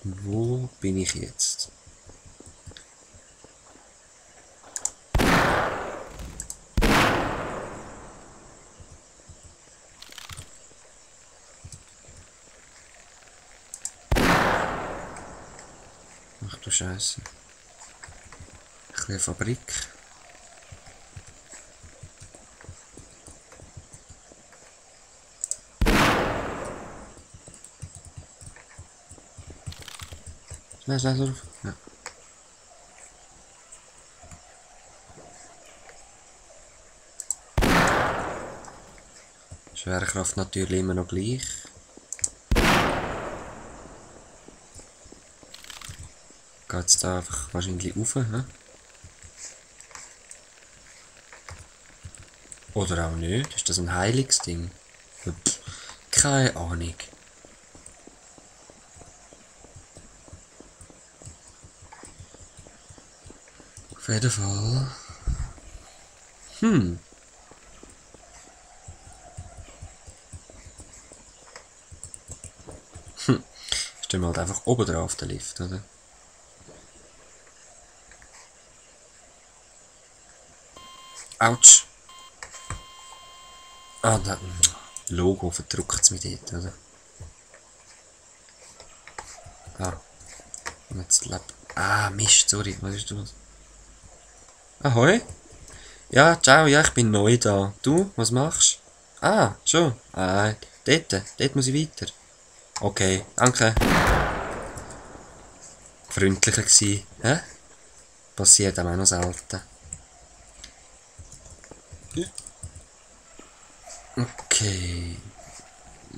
Wo bin ich jetzt? Ach du Scheiße. Ein bisschen Fabrik. Schnell, schnell drauf. Ja. Schwerkraft natürlich immer noch gleich. Geht es da einfach wahrscheinlich rauf, ne? Oder auch nicht? Ist das ein heiliges Ding? Pff, keine Ahnung. Auf jeden Fall. Stehen wir halt einfach oben drauf, der Lift, oder? Autsch! Ah, das Logo verdrückt es mich dort, oder? Ah. Und jetzt Ah, Mist, sorry, was ist das? Ahoi? Ja, ciao, ja, ich bin neu da. Du, was machst? Ah, schon. Ah, dort muss ich weiter. Okay, danke. Freundlicher gsi, hä? Passiert auch noch selten. Okay. Ich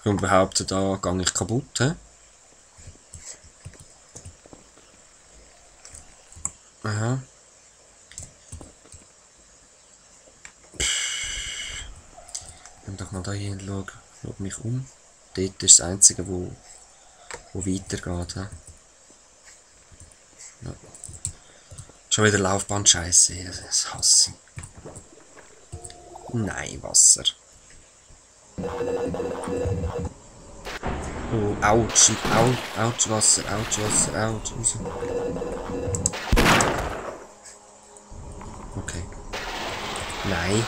würde behaupten, da gehe ich kaputt, hä? Aha. Ich will doch mal da hin schauen. Schau mich um. Dort ist das Einzige, wo weitergeht, hä? Ja. Schon wieder Laufbahn scheiße, das hasse ich. Nein, Wasser. Oh, ouch, ouch, Wasser, ouch. Okay. Nein.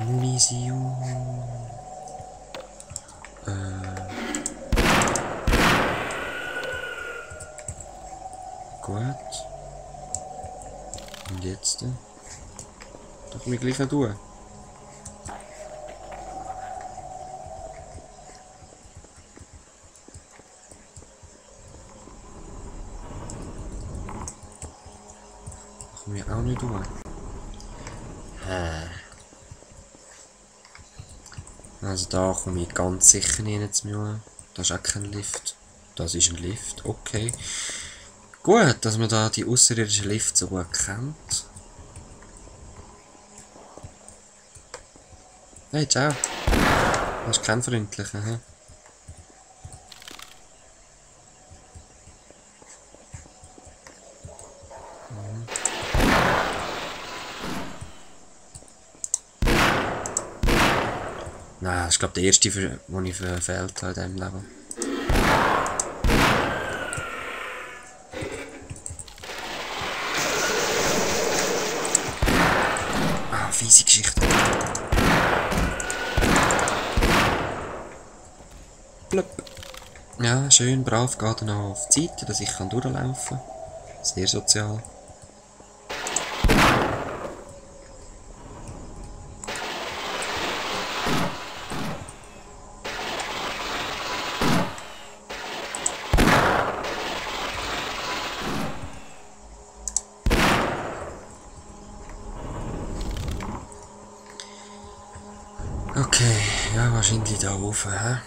Munition. Gut. Und jetzt? Darf ich mich gleich noch tun? Darf ich mich auch nicht tun? Also da komme ich ganz sicher nicht zu mir. Das ist auch kein Lift. Das ist ein Lift, okay. Gut, dass man da die außerirdischen Lifts so gut kennt. Hey, ciao. Das ist kein freundlicher, hä? Nein, das ist glaube ich der erste, den ich verfehlt habe in diesem Level. Ah, fiese Geschichte. Blöpp. Ja, schön, brav, geht dann auch auf die Seite, dass ich durchlaufen kann. Sehr sozial. Okay, ja, wahrscheinlich da oben, hä?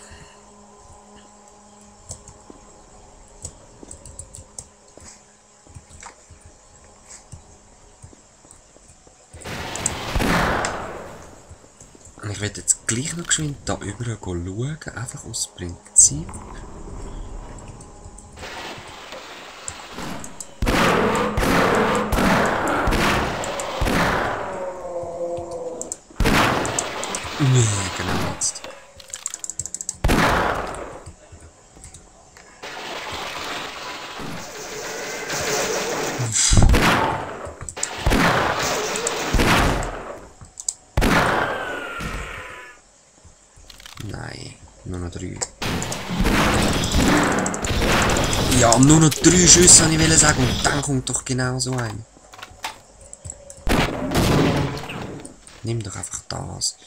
Ich werde jetzt gleich noch geschwind da über schauen, einfach aus Prinzip. Nee, genau jetzt. Nein, nur noch 3. Ja, nur noch 3 Schüsse, wollte ich sagen. Und dann kommt doch genau so ein. Nimm doch einfach das.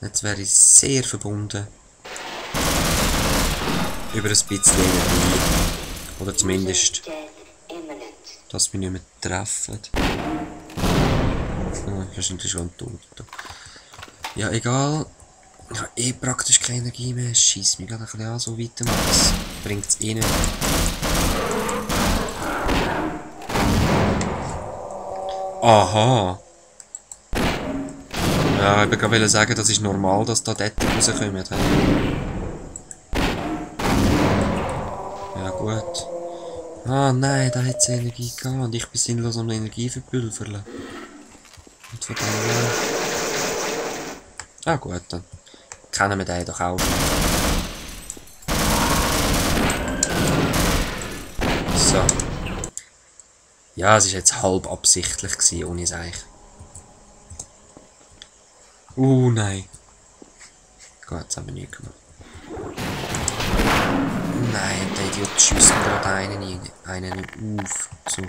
Jetzt wäre ich sehr verbunden. Über ein bisschen Energie. Oder zumindest, dass wir nicht mehr treffen. Oh, das ist schon tot. Ja, egal. Ich habe eh praktisch keine Energie mehr. Schieß mich gerade ein bisschen an, so weitermachen. Das bringt es eh nicht. Aha. Ja, ich wollte gerade sagen, das ist normal, dass da dort rauskommen. Ja, gut. Ah, nein, da hat es Energie gehabt und ich bin sinnlos um Energie verpulvern. Und von daher. Ah, gut, dann kennen wir den doch auch. So. Ja, es war jetzt halb absichtlich gewesen, ohne Seich. Nein. Gut, jetzt haben wir nichts gemacht. Nein, der Idiot schießt gerade einen auf. So.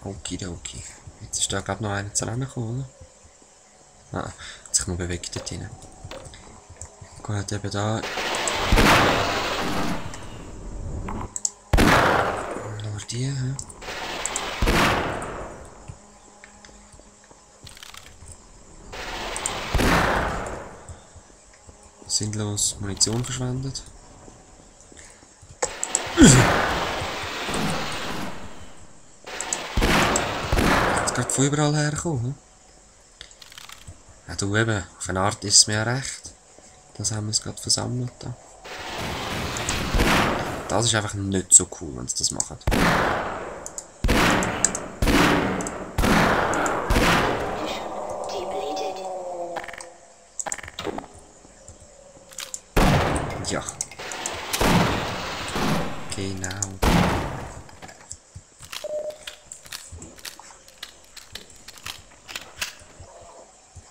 Okidoki. Jetzt ist da gerade noch einer zusammengekommen, oder? Ah, hat sich noch bewegt dort hinein. Gut, eben da. Nur die, hä? Sinnlos Munition verschwendet. Gerade von überall herkommen. Ja, du eben, auf eine Art ist es mir recht. Das haben wir es gerade versammelt. Da. Das ist einfach nicht so cool, wenn sie das machen. Ja. Genau.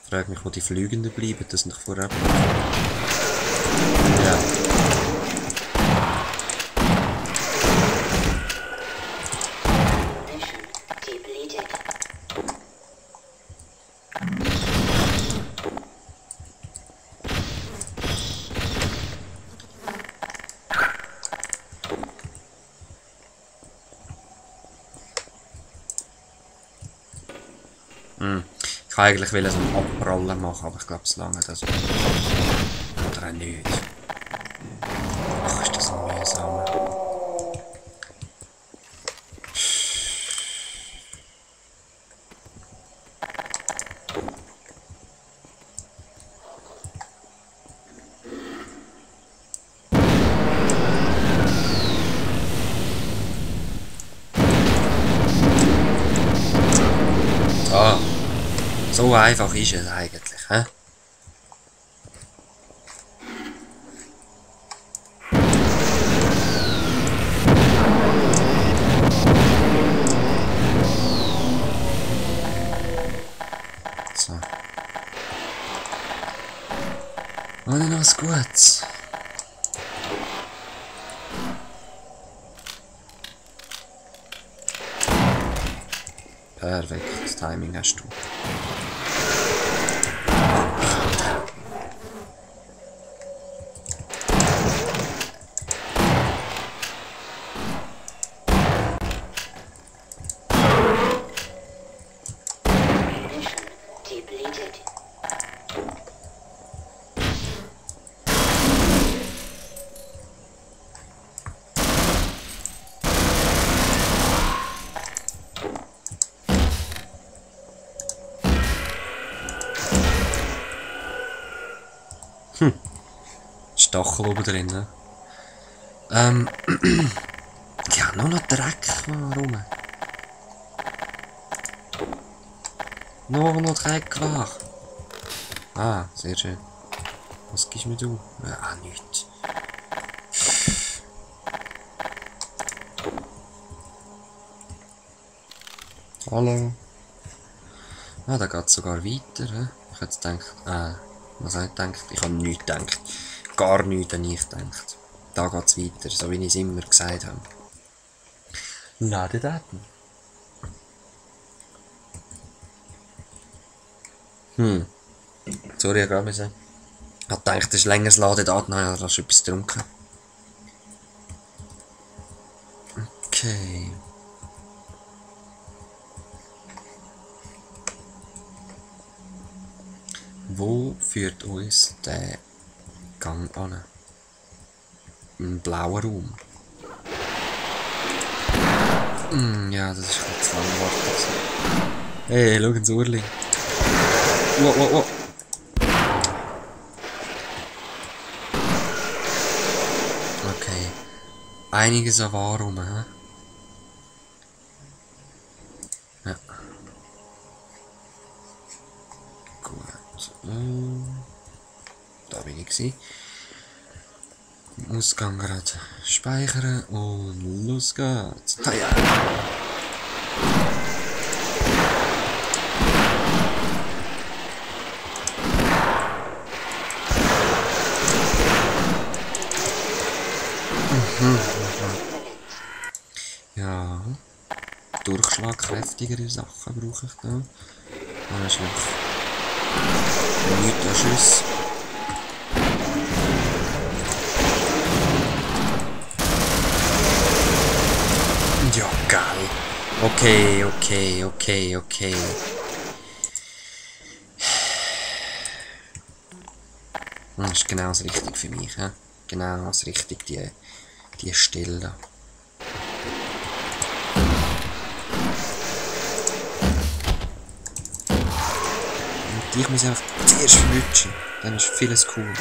Ich frage mich, wo die Fliegenden bleiben, das nicht vorher. Ja. Ich kann eigentlich so einen Abrollen machen, aber ich glaube, es lange das. Oder auch nicht. Ach, ist das ein mühsam. So einfach ist es eigentlich, hä? So. Und noch was Gutes. Perfekt, das Timing hast du. Stachel oben drin. Ne? Ja, nur noch Dreck. Warum? Nur noch Dreck wach. Ah, sehr schön. Was gibst mir du? Ah, nichts. Hallo. Ah, da geht es sogar weiter. He? Ich hätte gedacht, was habe ich gedacht? Ich habe nichts gedacht. Gar nichts an ich gedacht. Da geht es weiter, so wie ich es immer gesagt habe. Ladedaten. Sorry, ich habe gerade ich habe gedacht, das ist längeres Ladedaten, habe ich schon etwas getrunken. Okay. Wo führt uns der Gang an? Ein blauer Raum. Ja, das ist gerade zu lang warten. Hey, schau ins Urli. Wow. Okay. Einiges an Warum, hä? Ja. Gut. Da bin ich gewesen. Ausgang gerade speichern und los geht's. Ah, ja. Ja, durchschlagkräftigere Sachen brauche ich da. Da ist noch nichts an Schuss. Ja, geil. Okay. Das ist genau das Richtige für mich. He? Genau das Richtige, die Stelle da. Und ich muss einfach zuerst flutschen. Dann ist vieles cool.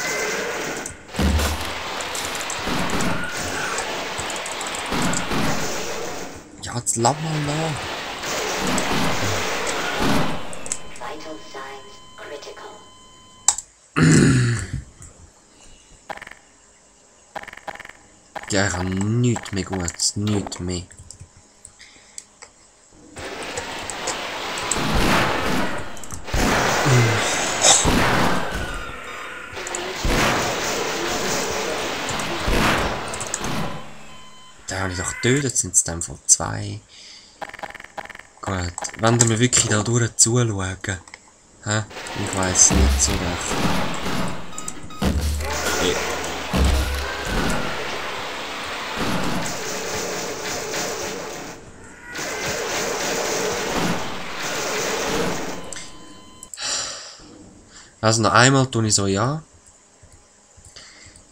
Ja, jetzt lass mal da. Ja, ich habe nichts mehr Gutes, nichts mehr. Den habe ich doch getötet, sind es dann von 2. Gut, wenn wir wirklich da durch zuschauen. Hä? Ich weiss nicht so recht. Ja. Also noch einmal tue ich so ja.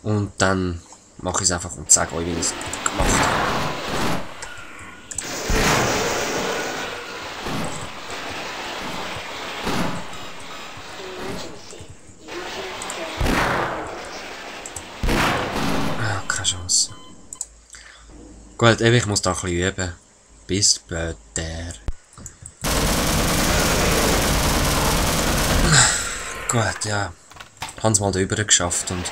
Und dann mache ich es einfach und sage euch, wie ich es gemacht habe. Ah, keine Chance. Gut, ich muss da ein bisschen üben. Bis später. Gut, ja. Ich habe es mal drüber geschafft und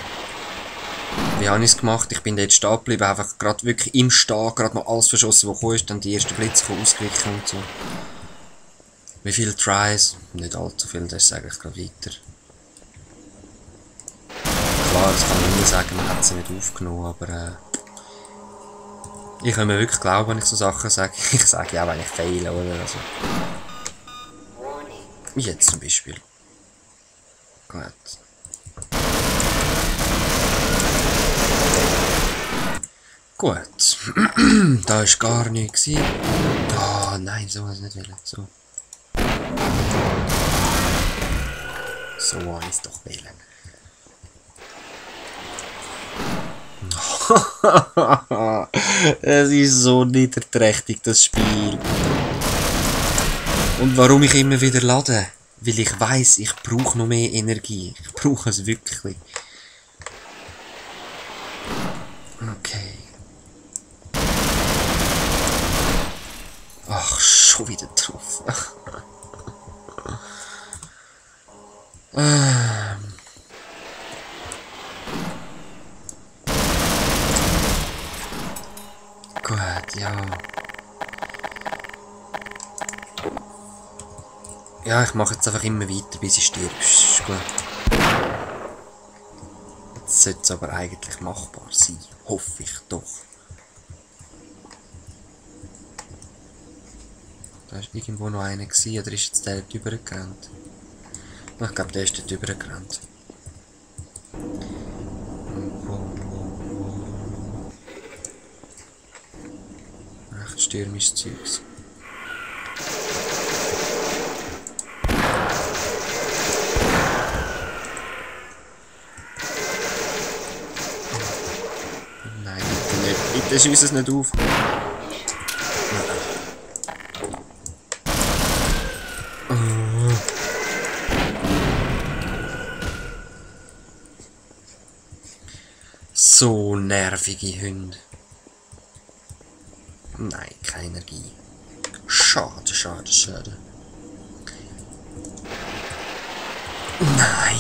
wie habe ich es gemacht? Ich bin dort stehen geblieben, einfach gerade wirklich im Stehen, gerade noch alles verschossen, was kam, dann die ersten Blitze ausgewichen und so. Wie viele Tries? Nicht allzu viel, das sage ich gerade weiter. Klar, das kann ich nie sagen, man hat sie nicht aufgenommen, aber Ich kann mir wirklich glauben, wenn ich so Sachen sage. Ich sage ja, wenn ich fehle, oder? Also. Wie jetzt zum Beispiel. Gut. Gut. Da ist gar nichts. Oh nein, so was nicht wollen. So. So wollte ich es doch wählen. Es ist so niederträchtig, das Spiel. Und warum ich immer wieder lade? Weil ich weiss, ich brauche noch mehr Energie. Ich brauche es wirklich. Okay. Ach, schon wieder drauf. Gut, ja. Ja, ich mache jetzt einfach immer weiter, bis ich stirb. Ist gut. Jetzt sollte es aber eigentlich machbar sein. Hoffe ich doch. Da war irgendwo noch einer gewesen, oder ist jetzt der dort rübergerannt? Ich glaube, der ist dort rübergerannt. Echt stürmisches Zeugs. Nein, bitte nicht. Bitte schieß es nicht auf. So nervige Hunde. Nein, keine Energie. Schade, schade, schade. Nein!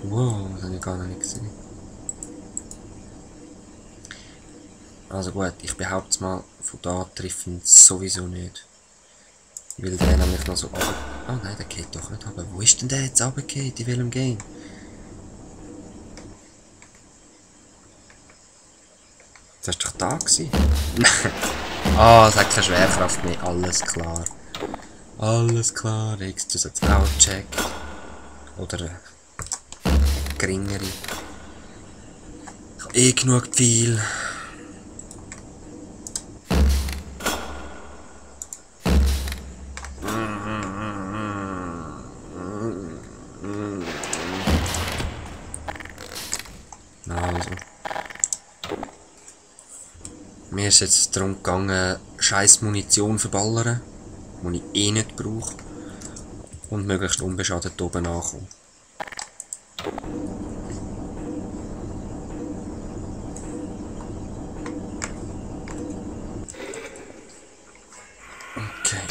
Wow, das habe ich gar noch nicht gesehen. Also gut, ich behaupte es mal, von da treffen sowieso nicht. Weil der nämlich noch so runter... Oh nein, der geht doch nicht runter. Wo ist denn der jetzt runtergefallen? In welchem Game? Das war doch da gewesen. Ah, es hat keine Schwerkraft mehr. Alles klar. Alles klar. X, du sollst auch checken. Oder geringere. Ich habe eh genug viel. Also. Mir ist jetzt darum gegangen, scheiß Munition verballern, die ich eh nicht brauche. Und möglichst unbeschadet oben ankommen. Okay.